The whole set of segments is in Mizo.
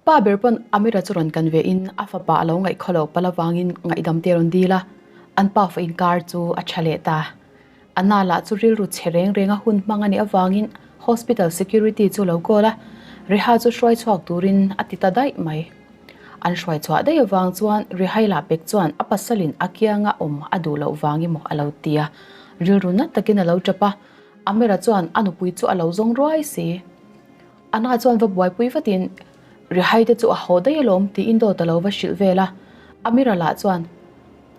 Pa ber pawn Amira chu rawn kan ve in a fapa a lo ngaih khaw lo palh avangin ngaihdam te rawn dil a, an pafa inkar chu a tha leh ta. Anna lah chu rilru chhe reng reng a hun hmang a nih avangin hospital security chu lo call a, Reha chu hruai chhuak turin a ti ta daih mai. An hruai chhuah daih avang chuan Rehai lah pek chuan a pasalin a kianga awm a duh loh vang emaw a lo ti a, rilru nat takin a lo tap a, Amira chuan a nupui chu a lo zawng ruai si. Anna chuan va buaipui vatin, Rihai te chu a haw daih alawm tiin dawt a lo va hrilh vel a. Amira lah chuan,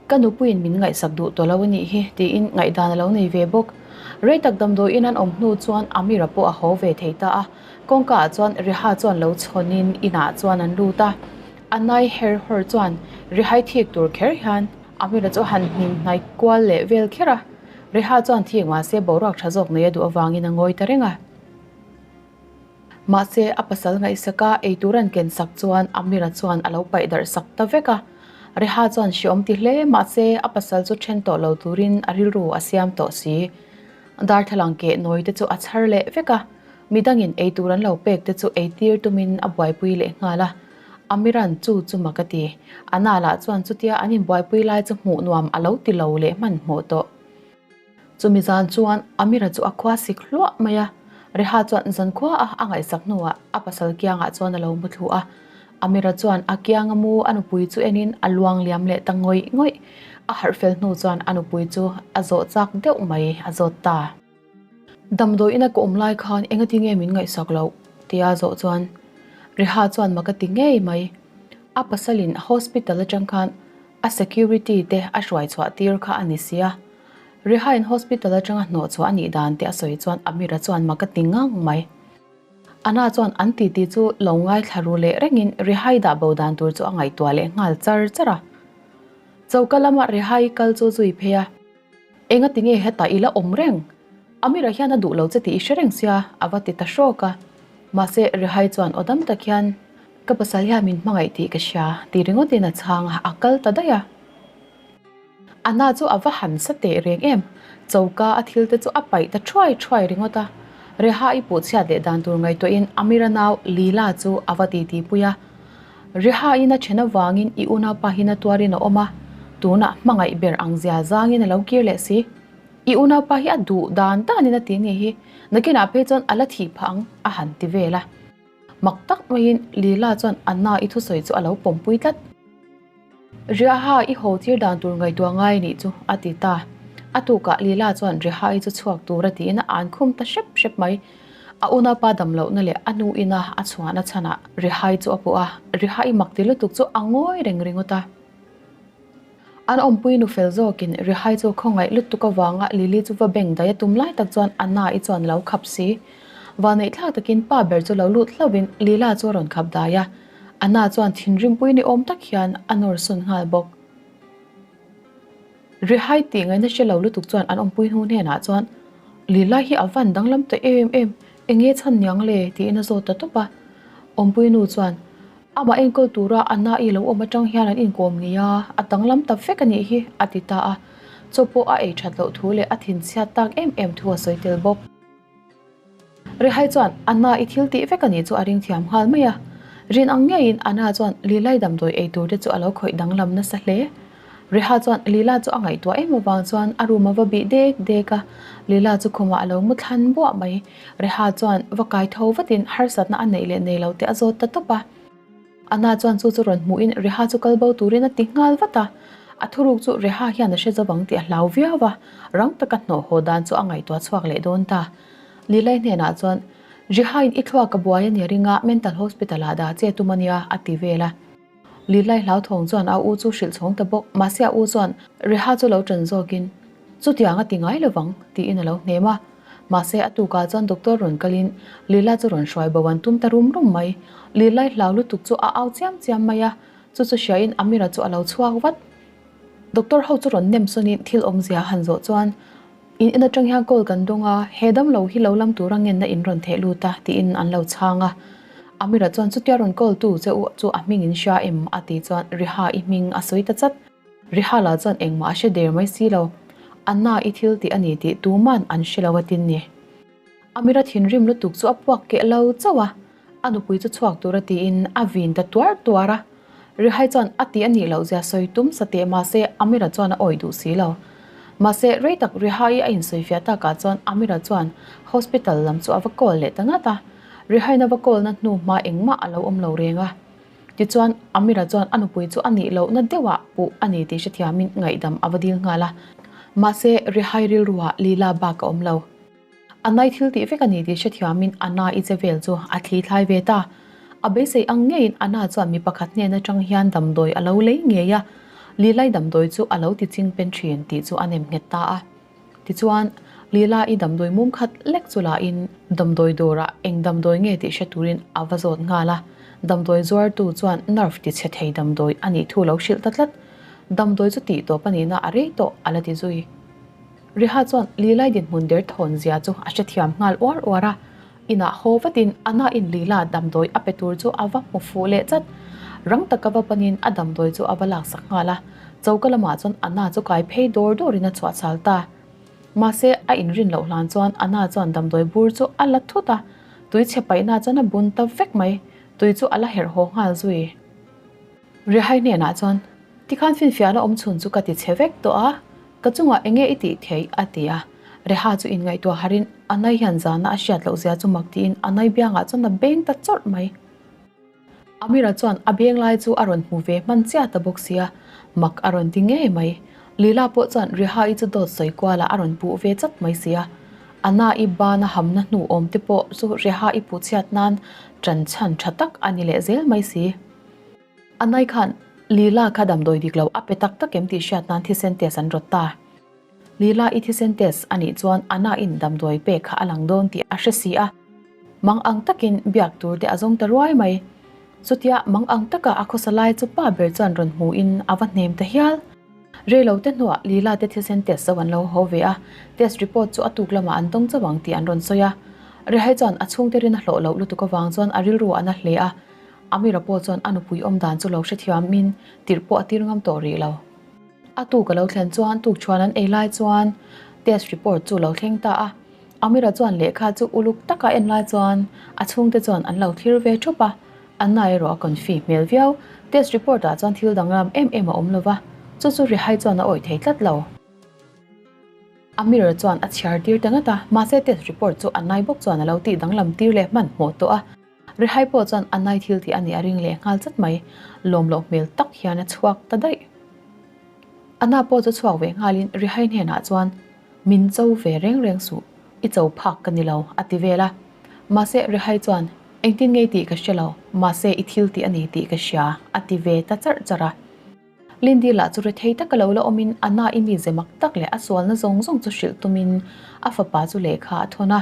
Ka nupuiin min ngaihsak duh tawh lo a nih hi tiin ngaihdan a lo nei ve bawk. Rei tak damdawiin an awm hnu chuan Amira pawh a haw ve thei ta a. Kawngka ah chuan Riha chuan lo chhawnin inah chuan an lut a. Anai her hawr chuan Rihai thik tur kher hian Amira chu a han hnim hnai kual leh vel kher a. Riha chuan thik mahse boruak tha zawk nei a duh avangin a ngawi ta reng a. Mahse, a pasal ngaihsaka eitur an ken sak chuan Amira chuan a lo paih darh sak ta vek a. Reha chuan hreawm ti hle mahse, a pasal chu then tawh lo turin a rilru a siam tawh si. Darthlalang keh nawi te chu a chhar leh vek a, midangin eitur an lo pek te chu eitir tumin a buaipui leh nghal a. Amira'n chu chu mak a ti. Anna lah chuan chutia an inbuaipui lai chu hmuh nuam a lo ti lo leh hmanhmawh tawh. Chumi zan chuan Amira chu a khua sik hluah mai a, Reha chuan zan khua a a ngaihsak hnuah a pasal kiangah chuan a lo mu thlu a. Amira chuan a kianga mu a nupui chu enin a luang liam leh ta ngawih ngawih. A harh fel hnu chuan a nupui chu a zawh chak deuh mai a zawt ta. Damdawiin a ka awm lai khan engati nge min ngaihsak loh? tia a zawh chuan Reha chuan mak a ti ngei mai. A pasalin hospital atang khan A security te a hruai chhuah tir kha a ni sia. Rihain hospital atanga hnawh chhuah a nih dan te a sawi chuan Amira chuan mak a ti ngang mai. Anna chuan an titi chu lo ngaithla ru leh rengin Rihai dah bo dan tur chu a ngaihtuah leh nghal char char a. Choka lama Rihai kal chu zui phei a. Enga tinge hetah i la awm reng? Amira hian a duh lo che tih i hre reng sia, a va ti ta hrawk a. Mahse Rihai chuan aw dam tak hian, Ka pasal hian min hmangaih tih ka hria, tih ringawtin a chhang a, a kal ta daih a. Anna chu a va han sa teh reng em, choka a thil te chu a paih ta thuai thuai ringawt a. Reha i puh chhiat leh dan tur ngaihtuahin Amira nau Leela chu a va titi pui a. Reha in a then avangin i unaupa hi na tuarin a awm a, tunah hmangaih ber ang zia zangin a lo kir leh si. I unaupa hi a duh dan danin a ti ni hi, nakinah phei chuan a la thih phah ang a han ti vel a. Mak tak maiin Lila chuan Anna i thusawi chu a lo pawmpui tlat. Riaha i haw tir dan tur ngaihtuah ngai nih chu a ti ta. A tukah Lila chuan Riaha i chu chhuak tur a tiin a an khum ta hrep hrep mai. A unaupa dam lohna leh a nu ina a chhuahna chhanah Riaha i chu a pawh a, Riaha i mak ti lutuk chu a ngawi reng ringawt a. An awmpui nu fel zawkin Rihai chu khawngaih lutuk avanga Lily chu va beng daih a tum lai tak chuan Anna i chuan lo khap si. Vanneih thlak takin pa ber chu lo lut hlauhin Lila chu a rawn khap dai a. Anna chuan thinrimpui ni awm tak hian a nawr sawn nghal bawk. Rihai tih ngaihna hre lo lutuk chuan an awmpui hnu hnenah chuan Lila hi a van danglam ta em em, enge chhan niang le? tiin a zawt ta tawp a. Awmpui nu chuan Amah enkawl tura a na i lo awm atang hian an inkawm ngei a, a danglam ta vek a nih hi, a ti ta a. Chaw pawh a ei that loh thu leh a thinchhiat tak em em thu a sawi tel bawk. Rihai chuan a na i thil tih vek a nih chu a ring thiam nghal mai a. Rin ang ngeiin Anna chuan Lilai damdawi ei tur te chu a lo khawih danglam nasa hle. Reha chuan Lila chu a ngaihtuah em avang chuan a room a va bih dek dek a, Lila chu khumah a lo mu thlan buah mai. Reha chuan va kai tho vatin harsatna a neih leh nei lo te a zawt ta tawp a. Anna chuan chu chu rawn hmuhin Reha chu kal bo turin a ti nghal vat a. A thuruk chu Reha hian a hre zo ang tih a hlau viau a, rang taka hnawh haw dan chu a ngaihtuah chhuak leh dawn ta. Lilai hnenah chuan, Reha in i thluak a buai a ni ringa mental hospital ah dah che tum a nia, a ti vel a. Lilai hlauthawng chuan a u chu hrilh chhawng ta bawk, mahse a u chuan Reha chu lo ṭan zawkin, Chutiang a ti ngai lovang, tiin a lo hnem a. Mahse a tukah chuan doctor rawn kalin Lila chu rawn hruai bo an tum ta rum rum mai. Lilai hlau lutuk chu a au chiam chiam mai a, chu chu hriain Amira chu a lo chhuak vat. Doctor ho chu rawn nem sawnin thil awmzia han zawh chuan, In en aṭang hian call kan dawng a, he damlo hi lo lam tura ngenna in rawn theh lut a, tiin an lo chhang a. Amira chuan chutia rawn call tu che u chu a hming in hria em? a tih chuan Riha i hming a sawi ta chat. Rihala chuan engmah a hre der mai si lo. Anna i thil tih a ni tih tuman an hre lo a tin ni. Amira thinrim lutuk chu a puak keh lo chauh a, a nupui chu chhuak tura tiin a vin ta tuar tuar a. Rihai chuan a ti a nih loh zia sawi tum sa teh mahse Amira chuan a awih duh si lo. Mahse rei tak Rihai a insawifiah takah chuan Amira chuan hospital lam chu a va call leh ta ngat a. Rihaiin a va call na hnu hma engmah a lo awm lo reng a. Tichuan Amira chuan a nupui chu a nih lohna deuhah puh a ni tih hrethiamin ngaihdam a va dil nghal a. Mahse Rihai rilruah Lila bak a awm lo. A nai thil tih vek a ni tih hrethiamin Anna i che vel chu a thli thlai ve ta. A beisei ang ngeiin Anna chuan mi pakhat hnen atang hian damdawi a lo lei ngei a, Lilai damdawi chu a lo ti ching pen thin tih chu a nem nghet ta a. Tichuan, Lila i damdawi mum khat lek chu lahin damdawi dawrah eng damdawi nge tih hre turin a va zawt nghal a, damdawi zuartu chuan nerve ti chhe thei damdawi a nih thu lo hrilh ta tlat. Damdawi chu tih tawp a nihna a rei tawh a la ti zui. Riha chuan Lilai dinhmun der thawn zia chu a hrethiam nghal uar uar a, inah haw vatin Anna in Lila damdawi a pe tur chu a va hmu fuh leh chat. Rang taka va panin a damdawi chu a va laksak nghal a, choka lamah chuan Anna chu kai phei dawr dawrin a chhuah chal ta. Mahse, a inrin loh hlan chuan Anna chuan damdawi bur chu a la thut a, tui chhe paihna chuan a bun ta vek mai, tui chu a la herh haw nghal zui. Rihai hnenah chuan, Tikhan finfiahna awm chhun chu ka ti chhe vek tawh a, ka chungah eng nge i tih theih? a ti a. Reha chu inngaihtuah harin Anai hian zana a hriat loh zia chu mak tiin Anai biangah chuan a beng ta chawrh mai. Amira chuan a beng lai chu a rawn hmu ve hman chiah ta bawk sia, mak a rawn ti ngei mai. Lila pawh chuan Reha-i chu dawt sawi kualah a rawn puh ve chat mai sia. Ana-i bana hamna hnu awm te pawh chu Reha-i puh chhiat nan ṭan chhan ṭha tak a ni leh zel mai si. A nai khan Lila kha damdawi dik lo a pe tak tak em tih hriat nan thisen test an rawt ta. Lila i thisen test a nih chuan a na-in damdawi pek kha a lang dawn tih a hre si a. Mang ang takin biak tur te a zawng ta ruai mai. Chutia mang ang taka a khawsa lai chu pa ber chuan rawn hmuhin a va hnem ta hial. Reilo te hnuah Lila te thisen test zo an lo haw ve a, test report chu a tuk lamah an dawng chauh ang tih an rawn sawi a. Rehai chuan a chhungte rin a hlawh loh lutuk avang chuan a rilru a na hle a, Amira pawh chuan a nupui awm dan chu lo hrethiamin tirh pawh a tir ngam tawh rih lo. A tuk a lo thlen chuan tukchhuan an ei lai chuan test report chu lo thleng ta a, Amira chuan lehkha chu uluk taka en lai chuan a chhungte chuan an lo thlir ve thup a, Anna erawh a confi hmel viau. Test report ah chuan thil danglam em em a awm lo va, chu chu Rihai chuan a awih thei tlat lo. Amira chuan a chhiar tir ta ngat a, mahse test report chu Annai bawk chuan a lo tih danglam tir leh hmanhmawh tawh a. Rihai pawh chuan Annai thil tih a nih a ring leh nghal chat mai, lawm loh hmel tak hian a chhuak ta daih. Anna pawh chu chhuak ve nghalin Rihai hnenah chuan, Min cho ve reng reng suh, i cho phak ka ni lo, a ti vel a. Mahse Rihai chuan, Engtin ngei tih ka hre lo, mahse i thil tih a ni tih ka hria, a ti ve ta charh charh a. Lindy lah chu rethei taka lo la awmin a na i mize mak tak leh a sualna zawng zawng chu hrilh tumin a fapa chu lehkha a thawn a.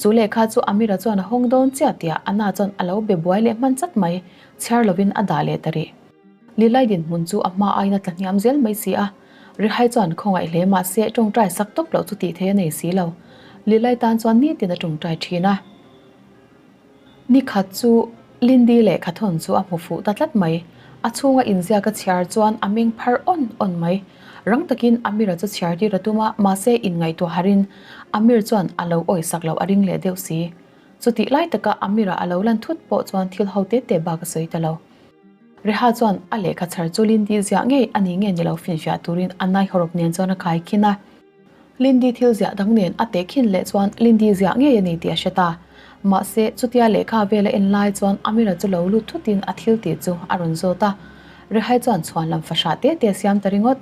Chu lehkha chu Amira chuan a hawng dawn chiah tihah Anna chuan a lo be buai leh hman chat mai, chhiar lovin a dah leh ta rih. Lilai dinhmun chu a hma aiin a tla hniam zel mai si a, Rihai chuan khawngaih hle mahse tawngtai sak tawp loh chu tih thei a nei si lo. Lilai tan chuan nitin a tawngtai thin a. Ni khat chu Lindy lehkha thawn chu a hmu fuh ta tlat mai. A chhunga inziak a chhiar chuan a meng phar awn awn mai. Rang takin Amira chu chhiar tir a tum a, mahse inngaihtuah harin Amir chuan a lo awisak loh a ring leh deuh si. Chutih lai taka Amira a lo lan thut pawh chuan thil ho te te bak a sawi ta lo. Reha chuan a lehkha chhar chu Lindy ziah ngei a ni nge ni lo finfiah turin a nai hawrawp nen chuan a khai khin a. Lindy thil ziah dang nen a teh khin leh chuan Lindy ziah ngei a ni tih a hre ta. Mahse, chutia lehkha vel a en lai chuan Amira chu lo lut thutin a thil tih chu a rawn zawt a. Rehai chuan chhuan lam fahrah te te a siam ta ringawt.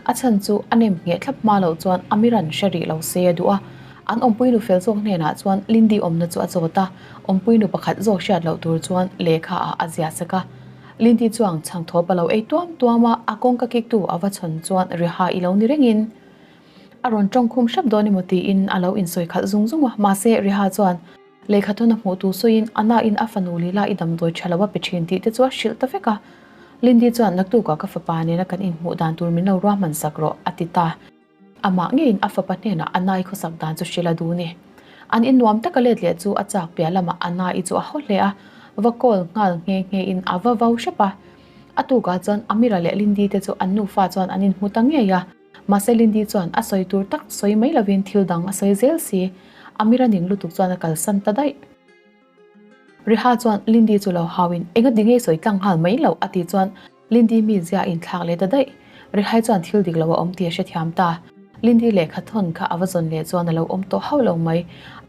A chhan chu a nem ngheh thlap hma loh chuan Amiran hre rih lo se a duh a. An awmpuinu fel zawk hnenah chuan Lindy awmna chu a zawt a, awmpuinu pakhat zawk hriat loh tur chuan lehkha ah a ziah sak a. Lindy chuang chhang thawp a lo ei tuam tuam a, a kawngka kiktu a va chhawn chuan Riha i lo ni rengin a rawn tawng khum hrep dawn emaw tiin a lo insawi khalh zung zung a, mahse Riha chuan Lehkha thawn a hmuh tu sawiin a nain a fanu Lila i damdawi tha lo a pe thin tih te chu a hrilh ta vek a. Lindy chuan naktukah ka fapa nena kan inhmuh dan tur min lo ruahman sak rawh a ti ta. Amah ngeiin a fapa hnenah a nai khawsak dan chu hrilh a duh ni. An innuam taka let leh chu a chak piah lamah a nai chu a haw hle a, va call nghal nghe nghe in a va vau hrep a. A tukah chuan Amira leh Lindy te chu an nufa chuan an inhmu ta ngei a. Mahse Lindy chuan a sawi tur tak sawi mai lovin thil dang a sawi zel si. Amira ning lutuk chuan a kalsan ta daih. Reha chuan Lindy chu lo hauin enga dingei sawi tlang nghal mai loh a tih chuan Lindy mi zia a inthlak leh ta daih. Rehai chuan thil dik lo a awm tih a hrethiam ta. Lindy lehkha thawn kha a va zawn leh chuan a lo awm tawh hauh lo mai.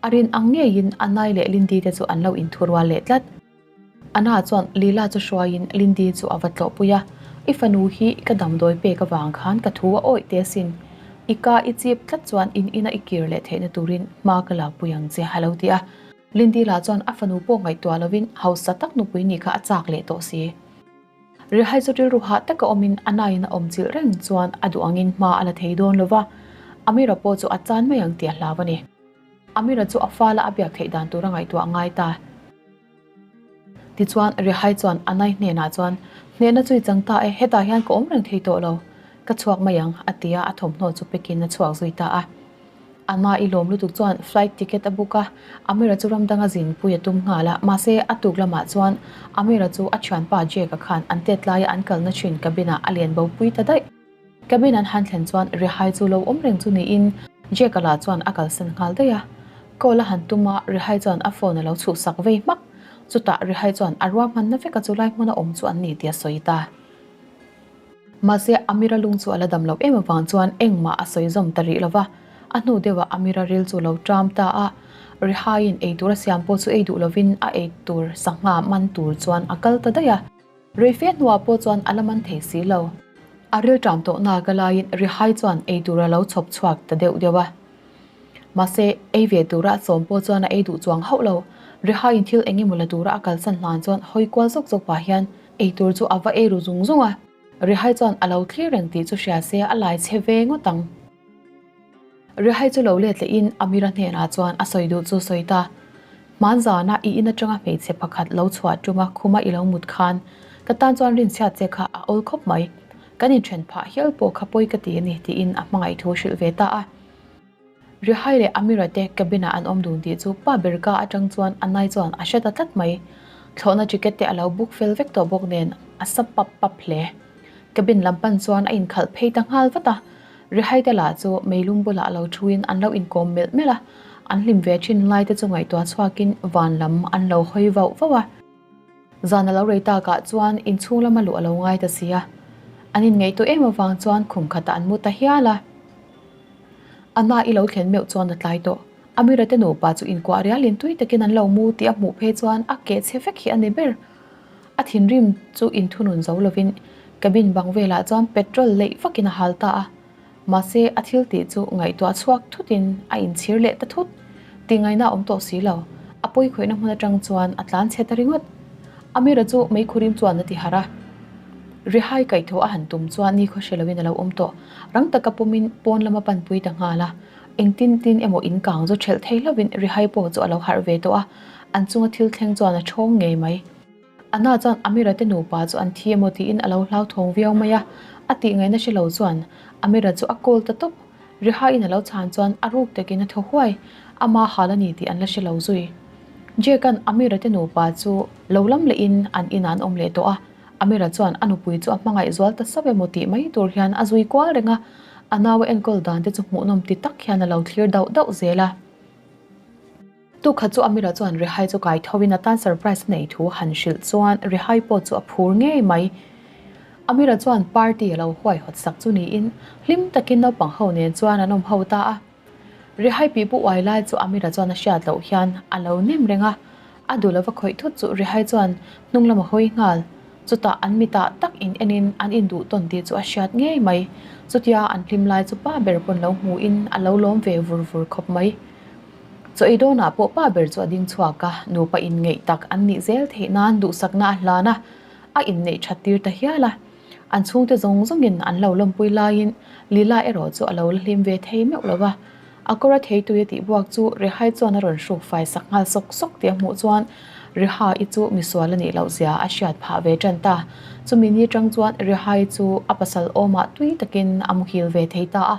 A rin ang ngeiin Anai leh Lindy te chu an lo inthurual leh tlat. Anna chuan Lila chu hruaiin Lindy chu a va tlawhpui a, I fanu hi ka damdawi pek avang khan ka thu a awih teh asin. I ka i chip tlat chuan in ina i kir leh theihna turin hma ka lakpui ang che a lo ti a. Lindy lah chuan a fanu pawh ngaihtuah lovin hausa tak nupui nih kha a chak leh tawh si. Rihai chu rilru hah taka awmin a naiin a awm chilh reng chuan a duh angin hma a la thei dawn lova, Amira pawh chu a chan mai ang tih a hlau a ni. Amira chu a fala a biak theih dan tur a ngaihtuah ngai ta. Tichuan, Rihai chuan Anai hnenah chuan, Hnehna chu i chang ta e, hetah hian ka awm reng thei tawh lo. Ka chhuak mai ang, a ti a, a thawmhnaw chu pekin a chhuak zui ta a. Anna i lawm lutuk chuan flight ticket a book a, Amira chu ram danga zin pui a tum nghal a, mahse a tuk lamah chuan Amira chu a thianpa Jake-a khan an tet laia an kalna thin cabin-ah a len bo pui ta daih. Cabin an han thlen chuan Rihai chu lo awm reng chu niin Jake-a lah chuan a kalsan nghal daih a. Call a han tum a, Rihai chuan a phone a lo chhuhsak vei hmak. Chutah Rihai chuan a ruahmanna veka chu lai hmuna awm chu an ni tih a sawi ta. Mahse, Amira lung chu a la dam loh em avang chuan engmah a sawi zawm ta rih lo va. A hnu deuhah Amira ril chu lo ṭam ta a, Rihaiin ei tur a siam pawh chu ei duh lovin a ei tur sangha man tur chuan a kal ta daih a. Rei fe hnuah pawh chuan a la man thei si lo. A ril ṭam tawh nak a laiin Rihai chuan ei tur a lo chhawp chhuak ta deuh deuh a. Mahse, ei ve tura a sawm pawh chuan a ei duh chuang hauh lo. Rihaiin thil eng emaw la tura a kalsan hlan chuan hawi kual zawk zawk pah hian ei tur chu a va ei ru zung zung a. Rihai chuan a lo thlir reng tih chu hria se a lai chhe ve ngawt ang. Rihai chu lo let lehin Amira hnenah chuan a sawi duh chu sawi ta. Hmanzana i in atanga hmeichhe pakhat lo chhuah tuma khuma i lo mut khan ka tan chuan rinchhiat che kha a awl khawp mai. Kan inthen phah hial pawh kha pawi ka ti a ni tiin a hmangaih thu hrilh ve ta a. Rihai leh Amira te cabin ah an awm dun tih chu pa ber ka atang chuan Anai chuan a hre ta tlat mai. Thlawhna ticket te a lo book fel vek tawh bawk nen a sa pap pap hle. Cabin lam pan chuan a inkhalh phei ta nghal vat a. Rihai te lah chu meilum bulah lo thuin an lo inkawm melh melh a, an hlim ve thin lai te chu ngaihtuah chhuakin van lam an lo hawi vauh vauh a. Zan a lo rei takah chuan inchhung lama luh a lo ngai ta si a, an inngaihtuah em avang chuan khum khatah an mu ta hial a. A hna i lo thlen meuh chuan a tlai tawh. Amira te nupa chu inkuah rialin tui takin an lo mu tih a hmuh phei chuan a keh chhe vek hi a ni ber. A thinrim chu inthunun zo lovin cabin bang velah chuan petrol leih vakin a hal ta a. Mahse, a thil tih chu ngaihtuah chhuak thutin a inchhir leh ta thut. Tihngaihna a awm tawh si lo. A pawi khawihna hmun atang chuan a tlan chhe ta ringawt. Amira chu meikhurim chuan a ti harh a. Rihai kaihthawh a han tum chuan nikhaw hre loin a lo awm tawh. Rang taka pawmin pawn lama panpui ta nghal a. Engtin tin emaw in kang zu ṭhelh thei hlauhin Rihai pawh chu a lo harh ve tawh a. An chunga thil thleng chuan a ṭhawng ngei mai. Anna chuan Amira te nupa chu an thi emaw tiin a lo hlauthawng viau mai a, a tih ngaihna hre lo chuan Amira chu a call ta tawp. Riha-in a lo chhan chuan a ruk takin a thaw huai, ama hal a ni tih an la hre lo zui. Jake-a'n Amira te nupa chu lo lam lehin an inah an awm leh tawh a, Amira chuan a nupui chu a hmangaih zual ta sauh emaw tih mai tur hian a zui kual reng a, a nau a enkawl dan te chu hmuhnawm ti tak hian a lo thlir dauh dauh zel a. Tukhat chu Amira chuan Rihai chu kai tho in a tan surprise a nei thu han hrilh chuan Rihai pawh chu a phur ngei mai. Amira chuan party a lo huaihawt sak chu niin hlim takin naupang ho nen chuan an awm ho ta a. Rihai pipu uai lai chu Amira chuan a hriat loh hian a lo nem reng a, a duh lova khawih thut chu Rihai chuan hnung lam a hawi nghal. Chutah an mitah tak in enin an induh tawn tih chu a hriat ngei mai. Chutia an hlim lai chu pa ber pawn lo hmuhin a lo lawm ve vur vur khawp mai. Chaw ei dawnah pawh pa ber chu a ding chhuak a, nupa inngeih tak an nih zel theih nan duhsakna a hlan a, a inneih that tir ta hial a. An chhungte zawng zawngin an lo lawmpui laiin Lila erawh chu a lo la hlim ve thei meuh lo va. A kawra theitui a tih buak chu Rihai chuan a rawn hruk fai sak nghal sawk sawk tih a hmuh chuan Riha-i chu misual a nih loh zia a hriat phah ve tan ta. Chumi ni tang chuan Rihai chu a pasal awmah tui takin a muhil ve thei ta a.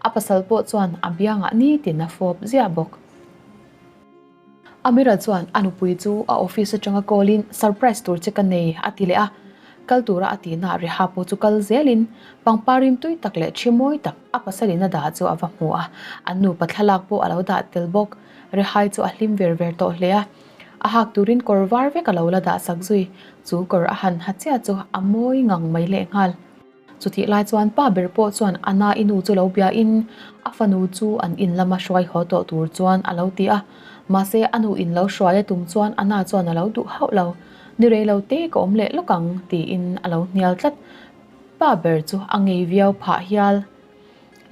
A pasal pawh chuan a biangah nitin a fawp ziah bawk. Amira chuan a nupui chu a office atanga call in surprise tur che ka nei a ti leh a. Kal tura a tihna Reha pawh chu kal zelin pangpar rimtui tak leh thi mawi tak a pasalin a dah chu a va hmu a, an nupa thlalak pawh a lo dah tel bawk. Rehai chu a hlim ver ver tawh hle a, a hak turin kawr var vek a lo la dah sak zui. Chu kawr a han ha chiah chu a mawi ngang mai lehnghal. Chutih lai chuan pa ber pawh chuan a na i nu chu lo bia in a fanu chu an in lama hruai haw tawh tur chuan a lo ti a. Mahse a nu in lo hruai a tum chuan a na chuan a lo duh hauh lo. Ni rei lo te ka awm leh lawk ang tiin a lo hnial tlat. Pa ber chu a ngei viau phah hial.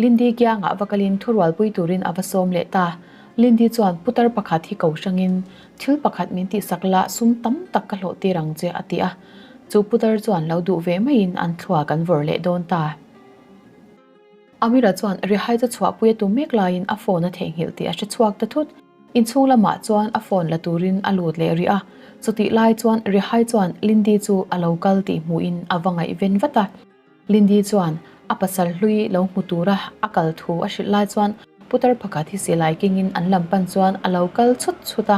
Lindy kiangah va kalin thurualpui turin a va sawm leh ta. Lindy chuan putar pakhat hi ko hrangin, Thil pakhat min tihsak la, sum tam tak ka hlawh tir ang che, a ti a. Chu putar chuan lo duh ve maiin an thluak an vawrh leh dawn ta. Amira chuan Rihai chu chhuahpui a tum mek laiin a phone a theihnghilh tih a hre chhuak ta thut. Inchhung lamah chuan a phone la turin a lut leh rih a. Chutih lai chuan Rihai chuan Lindy chu a lo kal tih hmuhin a va ngaihven vat a. Lindy chuan a pasal hlui lo hmu tura a kal thu a hrilh lai chuan putar pakhat hi silai kengin an lam pan chuan a lo kal chhut chhut a,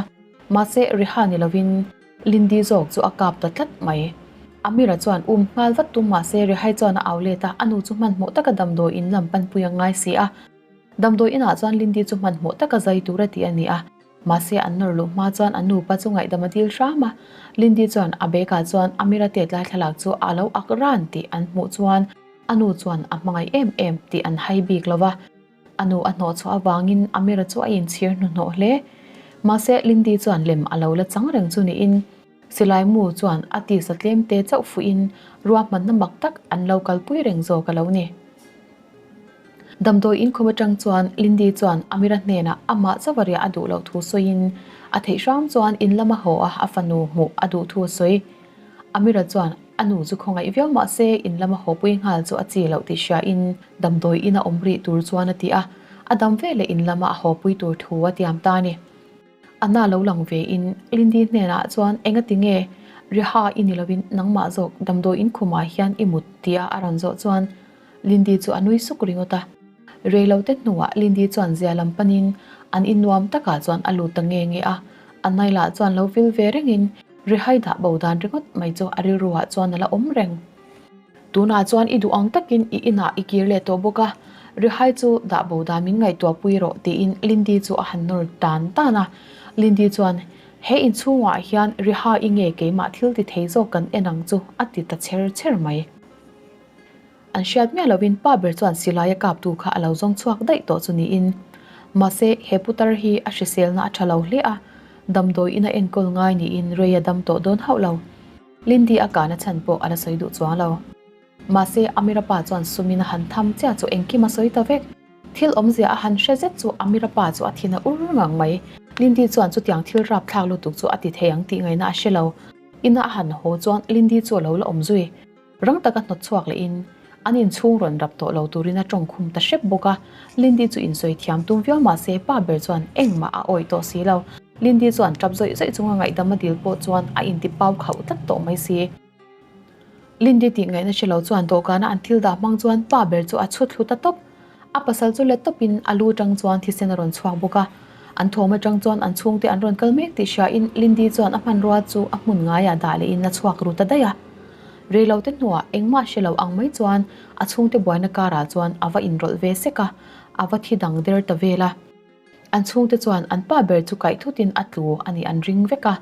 mahse Riha ni lovin Lindy zawk chu a kap ta tlat mai. Amira chuan um nghal vat tum mahse Rihai chuan a au let a, a nu chu hmanhmawh taka damdawi in lam panpui a ngai si a. Damdawi inah chuan Lindy chu hmanhmawh taka zai tur a ti a ni a. Mahse an nawr luh hma chuan a nupa chu ngaihdam a dil hram a, Lindy chuan a bag ah chuan Amira tet lai thlalak chu a lo ak ran tih an hmuh chuan a nu chuan a hmangaih em em tih an hai bik lo va, a nu a hnawh chhuah avangin Amira chu a inchhir hnuhnawh hle. Mahse Lindy chuan lem a lo la chang reng chu niin Silai mu chuan a tisa tlem te chauh fuhin ruahmanna mak tak an lo kalpui reng zawk a lo ni. Damdawi inkhawm atang chuan Lindy chuan Amira hnenah amah chauh a riah a duh loh thu sawiin a theih hram chuan in lama haw a a fanu hmuh a duh thu a sawi. Amira chuan a nu chu khawngaih viau mah se in lama hawpui nghal chu a chi loh tih hriain damdawi ina awm rih tur chuan a ti a, a dam veleh in lama a hawpui tur thu a tiam ta a ni. A na lo lang ve in Lindy hnenah chuan enga ti nge Riha i ni lovin nangmah zawk damdawi in khumah hian i mut tia a rawn zawh chuan Lindy chu a nui suk ringawt a. Rei lo te hnuah Lindy chuan zia lam panin an in nuam takah chuan a lut ta nge nge a, a nai lah chuan lo vil ve rengin Rihai dah bo dan ringawt mai chu a rilruah chuan a la awm reng. Tunah chuan i duh ang takin i inah i kir leh tawh bawk a, Rihai chu dah bo dan min ngaihtuah pui rawh tiin Lindy chu a han nawr tan tan a. Lindy chuan, He inchhungah hian Riha i nge keimah thil ti thei zawk kan en ang chu a ti ta chher chher mai. An hriat miah lovin pa ber chuan silai a kaptu kha a lo zawng chhuak daih tawh chu niin. Mahse, he putar hi a hriselna a tha lo hle a, damdawi in a enkawl ngai niin rei a dam tawh dawn hauh lo. Lindy a kahna chhan pawh a la sawi duh chuang lo. Mahse, Amira pa chuan sumin a han tham chiah chu engkim a sawi ta vek. Thil awmzia a han hre zet chu Amira pa chu a thin a ur ngang mai. Lindy chuan chutiang thil rapthlak lutuk chu a ti thei ang tih ngaihna a hre lo. Ina a han haw chuan Lindy chu a lo la awm zui. Rang taka hnawt chhuak lehin an inchhung rawn rap tawh lo turin a tawng khum ta hrep bawk a. Lindy chu insawi thiam tum viau mah se pa ber chuan engmah a awih tawh si lo. Lindy chuan tap zawih zawih chunga ngaihdam a dil pawh chuan a inti pau khauh tlat tawh mai si. Lindy tih ngaihna hre lo chuan dawhkana an thil dah hmang chuan pa ber chu a chhut thlu ta tawp. A pasal chu let tawpin a lu atang chuan thisen a rawn chhuak bawk a. An thawm atang chuan an chhungte an rawn kal mek tih hriain Lindy chuan a hmanrua chu a hmun ngaiah dah lehin a chhuak ru ta daih a. Reilote hnuah engmah hre lo ang mai chuan a chhungte buaina karah chuan a va inrawlh ve sek a, a va thi dang der ta vel a. An chhungte chuan an pa ber chu kaih thutin a tlu a nih an ring vek a,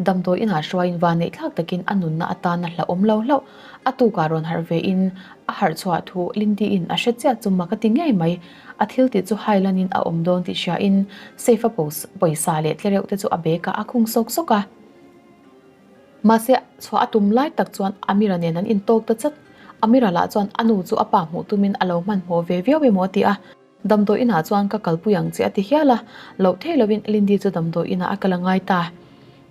damdawi inah hruaiin vanneih thlak takin a nunna atan a hlauhawm lo hlauh. A tukah rawn harh vein a harh chhuah thu Lindy-in a hre chiah chu mak a ti ngei mai. A thil tih chu hailanin a awm dawn tih hriain safe-a pawisa leh tlereuh te chu a bag-ah a khung sawk sawk a. Mahse, chhuah a tum lai tak chuan Amira nen an intawk ta chat. Amira lah chuan a nu chu a pa hmuh tumin a lo hmanhmawh ve viau emaw a ti a. Damdawi inah chuan ka kalpui ang che a ti hial a, loh thei lovin Lindy chu damdawi inah a kal a ngai ta.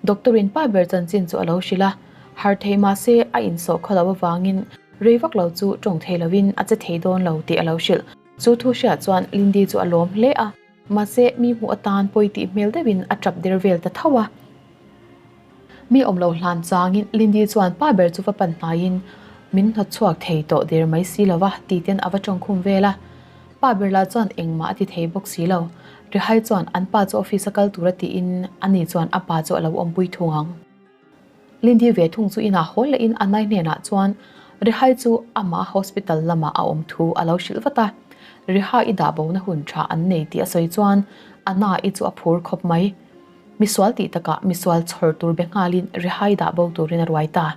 Doctor in pa ber chanchin chu a lo hrilh a, har thei mah se a insawh khaw lo avangin rei vak lo chu tawng thei lovin a che thei dawn lo tih a lo hrilh. Chu thu hriat chuan Lindy chu a lawm hle a, mahse mi hmuh atan pawi tih hmel deuhin a tap der vel ta tho a. Mi awm lo hlan changin Lindy chuan pa ber chu va pan hnaiin min hnawt chhuak thei tawh der mai si lo va ti ten a va tawngkhum vel a. Pa ber lah chuan engmah a ti thei bawk si lo. Rihai chuan an pa chu office a kal tur a tiin ani chuan a pa chu a lo awmpui thung ang. Lindy ve thung chu inah haw lehin Anai hnenah chuan Rihai chu amah hospital lamah a awm thu a lo hrilh vat a. Riha i dah bona hun tha an nei tih a sawi chuan Ana-i chu a phur khawp mai. Misual tih takah misual chhawr tur be nghalin Rihai dah bo turin a ruai ta.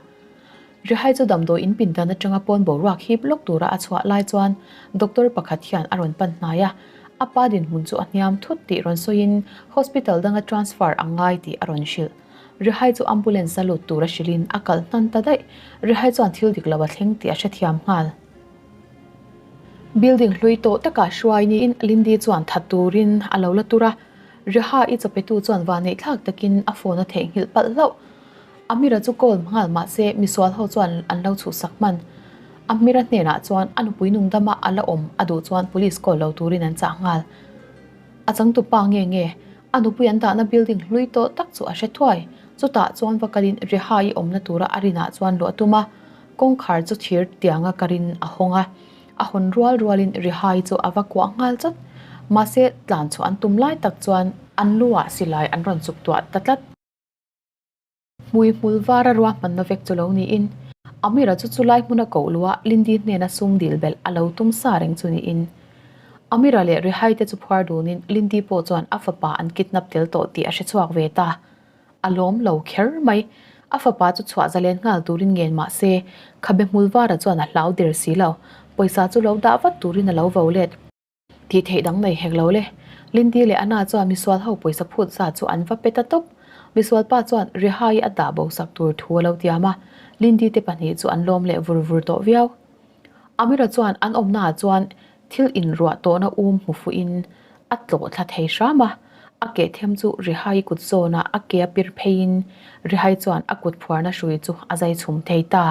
Rihai chu damdawi in pindan atanga pawn boruak hip lawk tura a chhuah lai chuan doctor pakhat hian a rawn pan hnai a, a pa dinhmun chu a hniam thut tih rawn sawiin hospital danga transfer a ngai tih a rawn hrilh. Rihai chu ambulance a lut tura hrilhin a kalh hnan ta daih. Rihai chuan thil dik lo a thleng tih a hrethiam nghal. Building hlui tawh takah hruai niin Lindy chuan that turin a lo la tur a, Riha i chawpetu chuan vanneih thlak takin a phone a theihnghilh palh hlauh. Amira chu call nghal mahse misual ho chuan an lo chhuhsak hman. Amira hnenah chuan a nupui nungdama a la awm a duh chuan police call lo turin an chah nghal. A changtupa nge nge a nupui an dahna building hlui tawh tak chu a hre thuai. Chutah chuan va kalin Riha i awmna tura a rinah chuan luah tum a. Kawngkhar chu thir tianga karin a hawng a, a hawn rual rualin Rihai chu a va kuah nghal chawt. Mahse, tlan chhuah an tum lai tak chuan an lu ah silai an rawn chuk tuah ta tlat. Hmui hmul vara ruahmanna vek chu lo niin, Amira chu chulai hmuna koh luah Lindy hnena sum dil belh a lo tum sa reng chu niin. Amira leh Rihai te chu phuar dunin Lindy pawh chuan a fapa an kidnap tel tawh tih a hrechhuak ve ta. A lawm lo kher mai. A fapa chu chhuah zalen nghal turin ngen mah se, Khabe Hmulvara chuan a hlau der si lo. Pawisa chu lo dah vat turin a lo vo let. Tih theih dang nei hek lo le. Lindy leh Anna chuan misual ho pawisa phut zat chu an va pe ta tawp. Misual pa chuan Rihai a dah bo sak tur thu a lo tiam a, Lindy te pahnih chu an lawm leh vur vur tawh viau. Amira chuan an awmnaah chuan thil inruah tawhna um hmu fuhin a tlawh thla thei hram a, a keh them chu Rihai kut zawnah a ke a pir pheiin Rihai chuan a kut phuarna hrui chu a zai chhum thei ta.